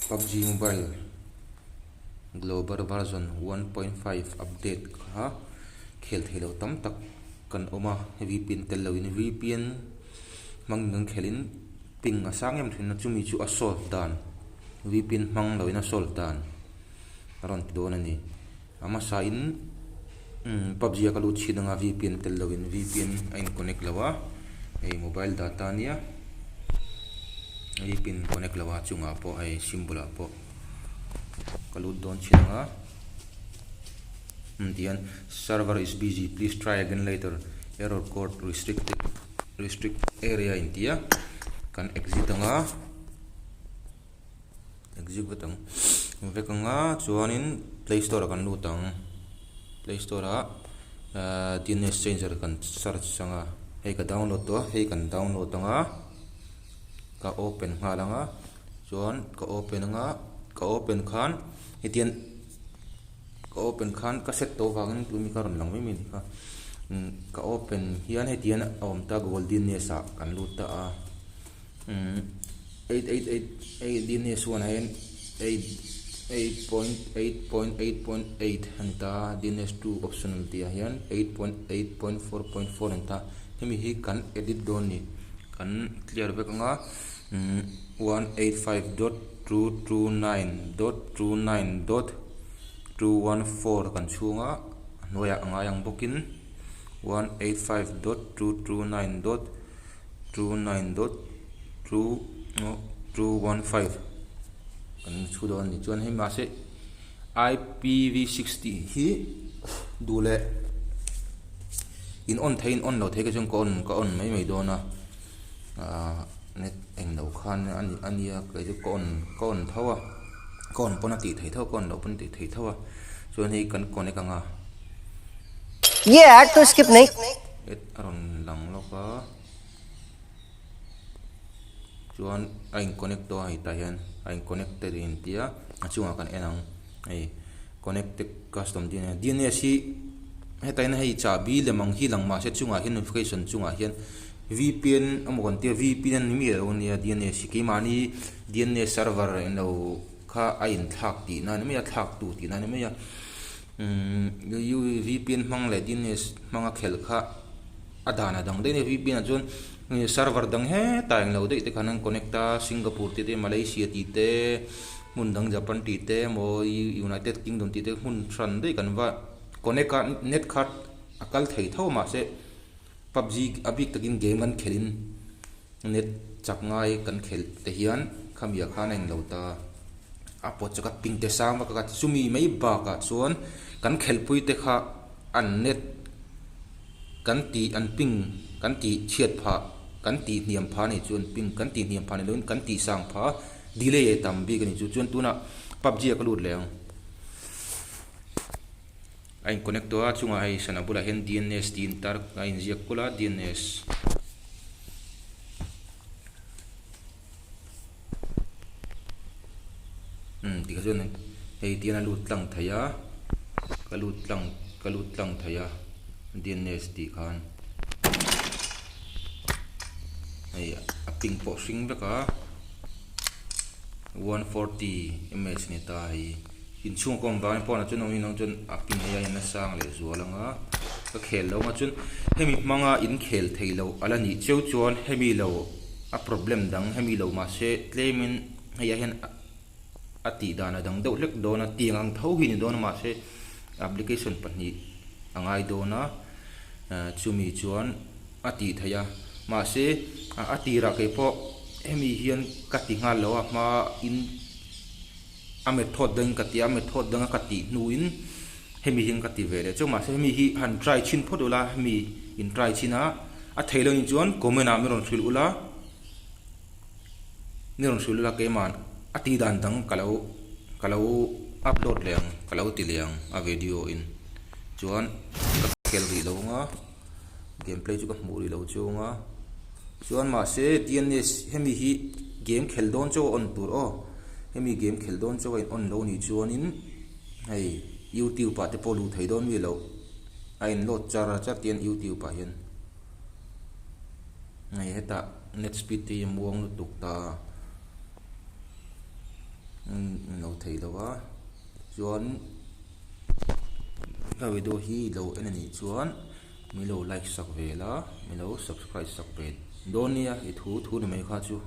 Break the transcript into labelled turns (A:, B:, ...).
A: PUBG Mobile Global version 1.5 update kha khel thei lo tam tak kan awm a, VPN tel loin VPN hmang in kan khelhin ping a sang em thin a, chumi chu a solve dan VPN hmang loin a solve dan a rawn ti dawn a ni. A hmasa in PUBG a ka lut chhin anga VPN tel loin VPN a in connect lo a, hei mobile data ania VPN connect lo a chungah pawh hei symbol ah pawh ka lut dawn chhin anga tihian server is busy please try again later error code restricted restrict area inti a kan exit anga. Exit vek ang vek ang a chuanin play store ah kan lut ang play store ah ahh D_N_S changer kan search ang a hei ka download tawh a hei kan download ang a ka open nghal ang a chuan ka open ang a ka open khan hetiang ka open khan ka set tawh avangin tun hi ka rawn lang mai mai a ni kha ka open hian hetiang a awm ta google D_N_S ah kan lut ta a. Eight eight eight eight D_N_S one ah hian eight eight point eight point eight point eight a ni ta a D_N_S two optional tih ah hian eight point eight point four point four a ni ta hemi hi kan edit dawn a ni kan clear vek ang a one eight five dot two two nine dot two nine dot two one four kan chhung a a hnuaiah a ngai ang bawkin one eight five dot two two nine dot. Two nine dot two two one five kan chhu dawn a ni chuan hei mahse I_P_V six tih hi duh leh in on thei in on lo thei ka chuan ka on ka on mai mai dawn a ahh net eng lo khan a ni a nia kei chu ka on ka on tho a ka on pawn a tih theih tho a ka on loh pawn a tih theih tho a chuan hei kan connect ang a.
B: Ye ad tu skip nahi.
A: Et a rawn lang lawk a chuan a in connect tawh a hei tah hian a in connected a inti a a chungah kan en ang hei connected custom tih a nia D_N_S hi hetah hian hei chahbi lem ang hi lang mahse chungah hian notification chungah hian V_P_N emaw kan tia V_P_N ni miah lo ania D_N_S hi keimahni D_N_S server englo kha a inthlak tihna a ni mai a thlak tu tihna a ni mai a. Vpn hmang leh DNS hmanga khelh kha a dan a dang daih a ni. Vpn ah chuan server dang hetah englo daih te khan an connect a, Singapore tih te, Malaysia tih te, hmun dang Japan tih te emaw United Kingdom tih te hmun hran daih kan va connect a, net kha a kal thei tho mahse PUBG a bik takin game kan khelh in net chak ngai kan khelh te hian khami ah khan a englo ta. A pawt chu ka ping te sang vak a chumi mai bakah chuan kan khelhpui te kha an net kan tih an ping kan tih chhiat phah kan tih hniam phah a nih chuan ping kan tih hniam phah ni loin kan tih sang phah a delay a tam bik a nih chu chuan tunah pubg ah ka lut leh ang a in connect tawh a chungah hei sana bulah hian D_N_S tih in tar a inziak kulh a D_N_S. Umm tikha chuan hei tihian a lut tlang thei a ka lut tlang ka lut tlang thei a D_N_S tih khan hei a ping pawh hring vek a one forty ms a ni ta hei inchhung ka awm vangin phone ah chuan awm in ang chuan a ping hei aiin a sang leh zual ang a ka khel lo ang a chuan hemi hmanga in khel thei loh a la nih cheu chuan hemi lo a problem dang hemi lo mahse tlemin hei ah hian a tih dan a dang deuh hlek dawn a tiang ang tho hi ni dawn a mahse application pahnih a ngai dawn a chumi chuan a tih theih a mahse a tirah kei pawh hemi hian ka ti nghal lo a hma in. A method dangin ka ti a, a method danga ka tih hnuin hemi hian ka ti ve leh chauh. Mahse hemi hi han try chhin phawt ula, hemi in try chhin a, a thei lo nih chuan comment ah min rawn hrilh ula, min rawn hrilh ula keimah a tih dan dang ka lo ka lo upload leh ang, ka lo ti leh ang a video in. Chuan ka khel rih lo ang a, game play chu ka hmuh rih lo chiang a. Chuan mahse D_N_S hemi hi game khel dawn chauh a on tur aw. Hemi game khelh dawn chu a in on lo nih chuanin hei youtube ah te pawh luh theih dawn mi loh a in load char char tih a youtube ah hian hei hetah net speed te hi a muang lutuk ta a. Lo thei lo a chuan ka video hi lo en a nih chuan min lo like sak ve la min lo subscribe sak ve dawn nia i thu thu ni mai kha chu.